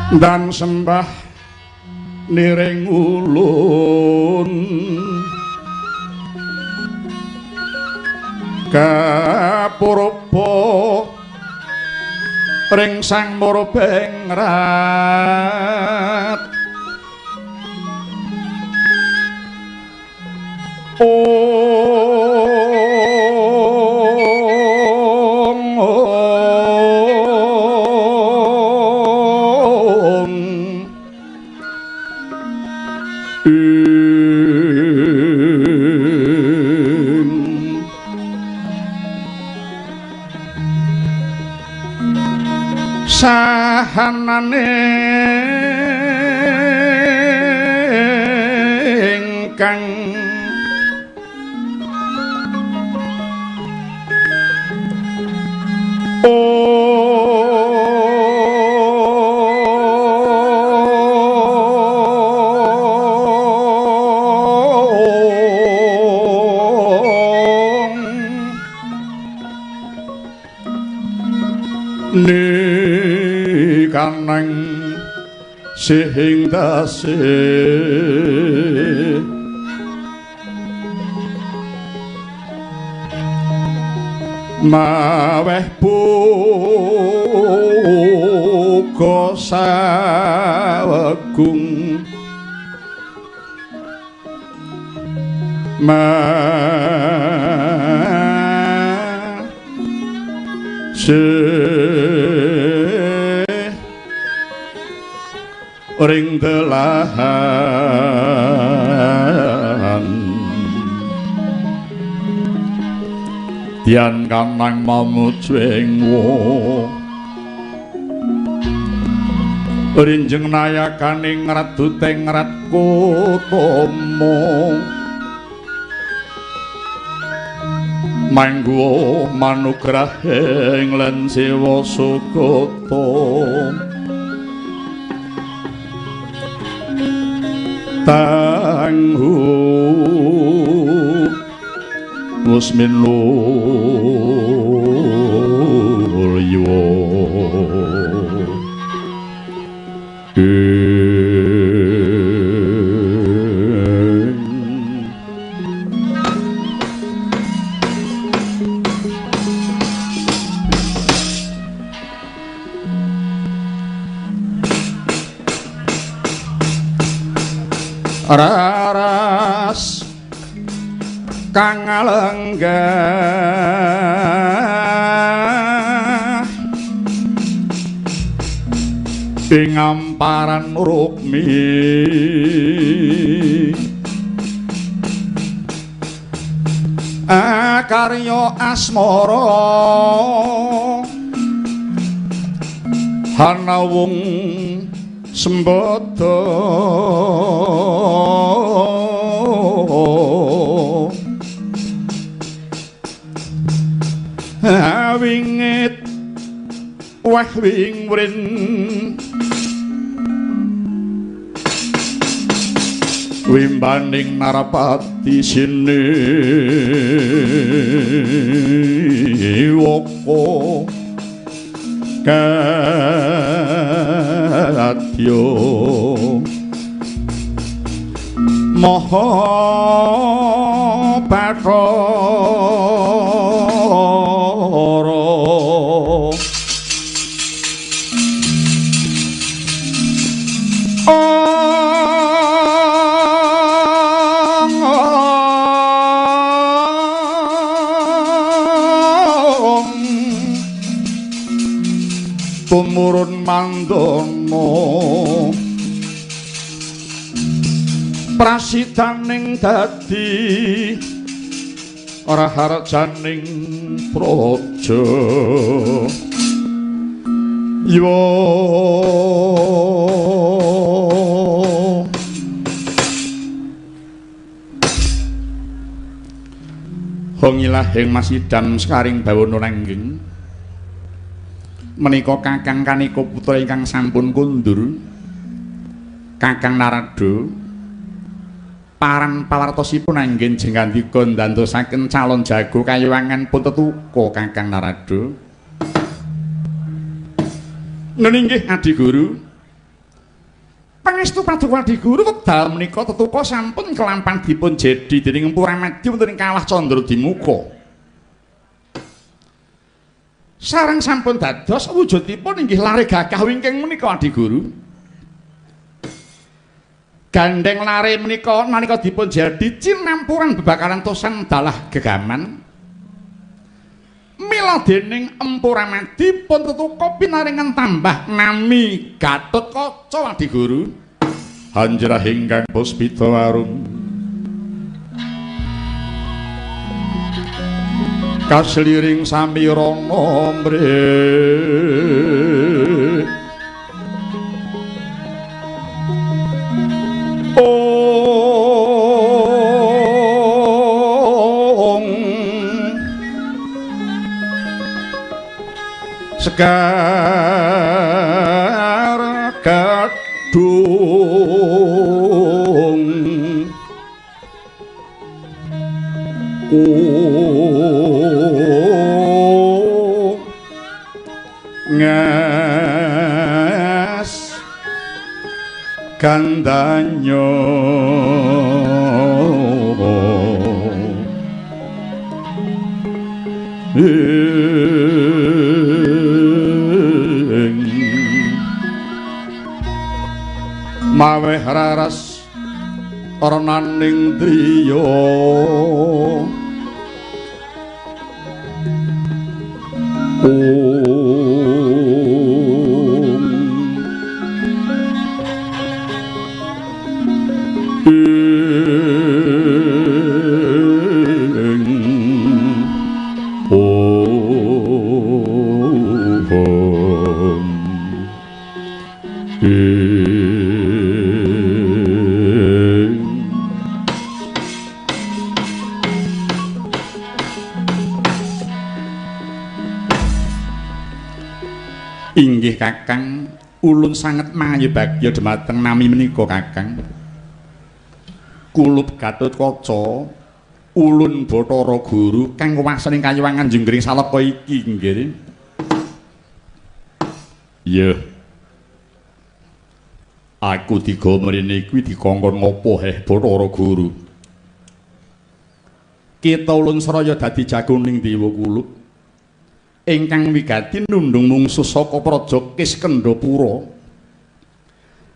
Dan sembah niring ulun kapurba ring Sang Murbengrat. Sahanane ingkang kaneng sihing dase maweh buka sawegung ring delahan tian kanang mamucing wo rinjeng nayakaning raduteng Ratkutomo mangguo manugrahing lan siwa sugata tanghu musmin lulyo raras kang lenggah ing amparan rukmi akarya asmara hanawung sembada wingit wah wingwrin wimbaning narapati sini woko kadya maha Bathara tumurun mandono prasidaning dadi raharjaning praja yo. Hongilahing masidam sekaring bawana langgeng menika kakang Kaneka putra ingkang sampun kundur Kakang Narada paran pawartosipun anggen jengandika ndantosaken calon jago kayuwangan pun tetuka Kakang Narada. Nggih Adi Guru, Pangestu Paduka Adi Guru wekdal menika tetuka sampun kelampan dipun jedi dening Empu Ramadi wonten ing Kawah Candra Dimuka. Sareng sampun dados wujudipun inggih lare gagah wingking menika Adi Guru. Gandeng lare menika nalika dipun jedi cinampuran bebakaran tosan dalah gegaman. Mila dening Empu Ramadi pun tetuka pinaringan tambah nami Gatotkaca Adi Guru. Hanjrah ingkang puspita arum kasliring samirana mrih ong sekar gadung ngas gandanyo ing maweh raras renaning driya Inggih Kakang, ulun sanget mangayubagya dhumateng nami menika Kakang. Kulup Gatotkaca, ulun Bathara Guru kang kuwasaning kayuwangan jenggring salaka iki nggih. Iya. Aku digawa mrene kuwi dikongkon ngopo heh Bathara Guru? Kita ulun seraya dadi jagoning dewa kulup ingkang wigati nundung mungsuh saka praja Kiskendhapura.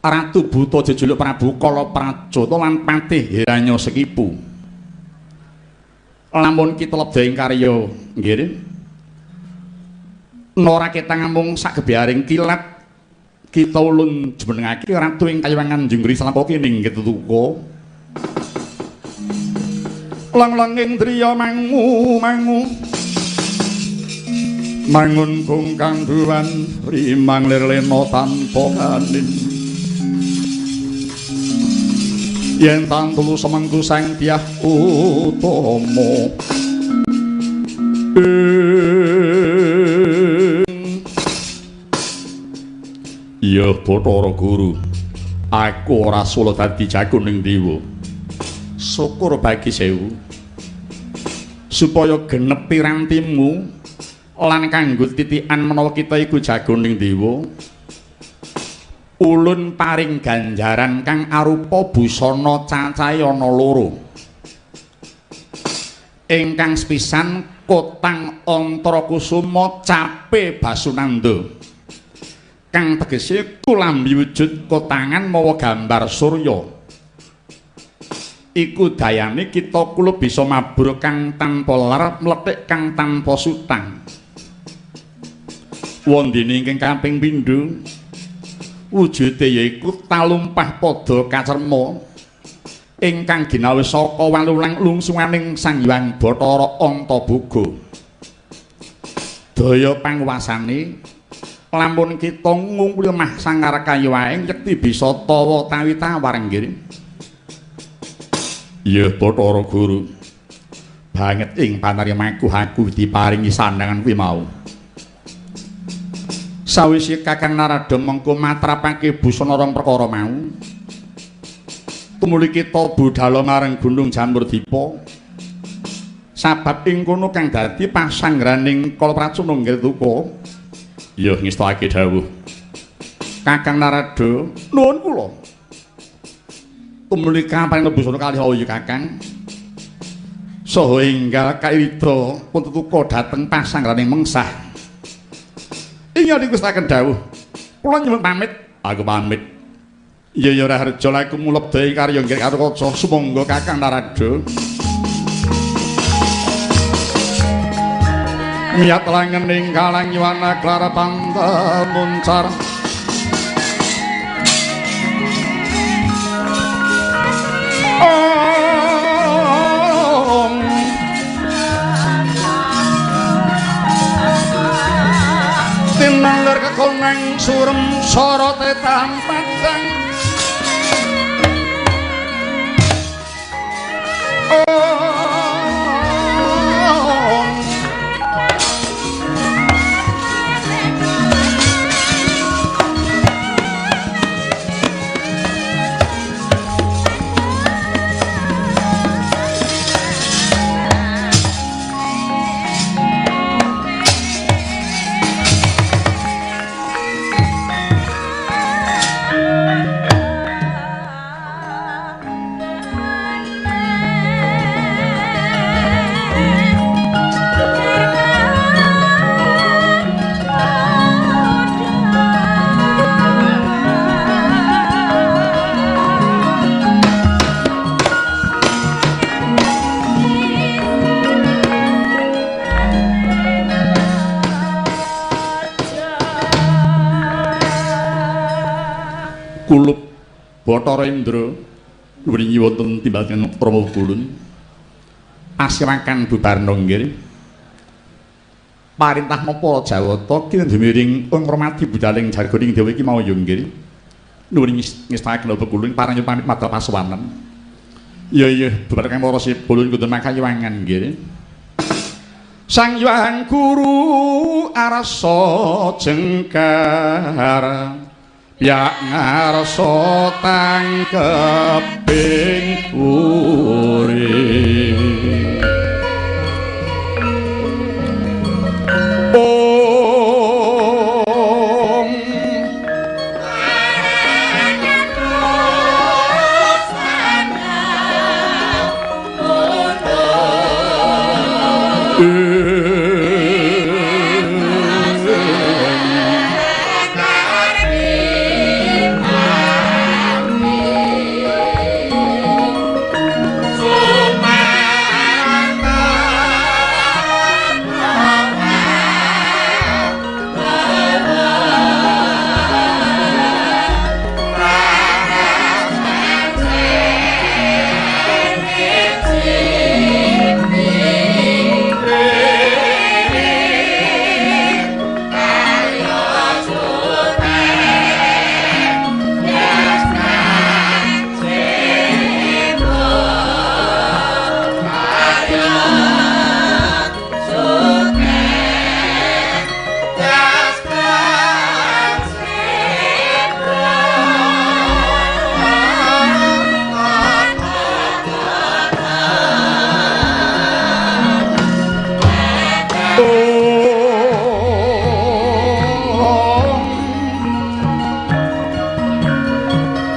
Ratu Buta jejuluk Prabu Kala Prajata lan Patih Hiranyasekipu. Lamun kita lebda ing karya nggih, nora kita ngamung sagebyaring kilat kita ulun jumenengake ratu ing kayuwangan jenggri salaka kene nggih tetuka. Lang-langing driya mangu mangu mangun kungkang duwan rimang lir lena tanpa kanin yen tantulu semengku sang dyah utama. Iya Bathara Guru, aku ora sula dadi jagoning dewa. Syukur bagi sewu supaya genep pirantimu lan kanggo titikan menawa kita iku jagoning dewa. Ulun paring ganjaran kang arupa busana cacahe ana loro. Ingkang sepisan kotang Antrakusuma cape Basunanda, kang tegese kulambi wujud kotangan mawa gambar surya. Iku dayane kita kula bisa mabur kang tanpa lar, mlethik kang tanpa sutang. Wondene ingkang kaping pindho wujude yaiku talumpah pada kacerma ingkang ginawe saka walulang lungsunganing Sang Hyang Bathara Antaboga. Daya panguwasane lamun kita ngungkuli lemah sangar kayuwaing yekti bisa tawa tawi tawar nggih. Iya Bathara Guru, banget ing panarimaku aku diparingi sandangan kuwi mau. Sawise Kakang Narada mengko matrapake busana rong perkara mau, tumuli kita budhala marang Gunung Jamurdipa. Sabab ing kono kang dadi pasangraning Kala Pracuna nggih tuka. Iya ngestake dawuh Kakang Narada, nuwun kula. Tumuli kaparing busana kalih ayu Kakang. Saha enggal kairida pun tetuka dhateng pasangraning mengsah. Ing dikustaken dawuh. Kula nyuwun pamit. Aku pamit. Iya ya Raharja laku mulebda ing karya nggih Gatotkaca. Sumangga Kakang Narada. Miyat langening kalang yuwana klara pantal muncar. Om tinangler kekoneng surem sorote tampadang. Kulup Bathara Indra wringi wonten timbalan Rama Kulun asirakan bubarna nggih parintah napa Jawata kindumiring ngromati budaling jargoning dewa iki mau ya nggih nuwun ngestakaken Rama Kulun parang pamit madal pasuwanan. Iya iya bubar kang para sibulun kudu makayiwangan nggih. Sang Hyang Guru arsa jengkar yak ngarsa tangkeping urip. Om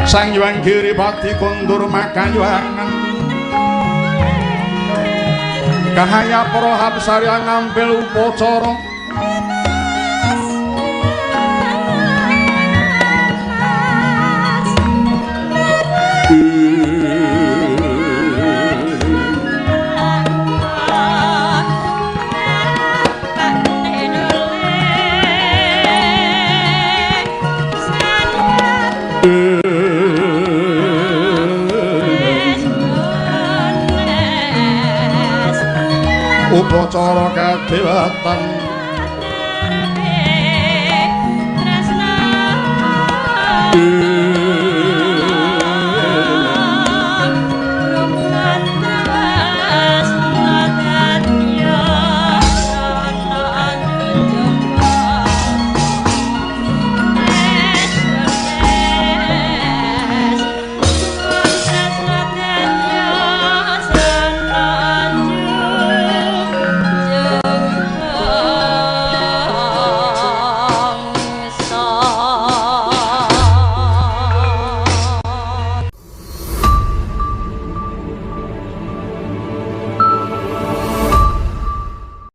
Sang Hyang Giripati kondur makayuwangan kahaya para hapsari ngambil upacara. Upacara kadewatan.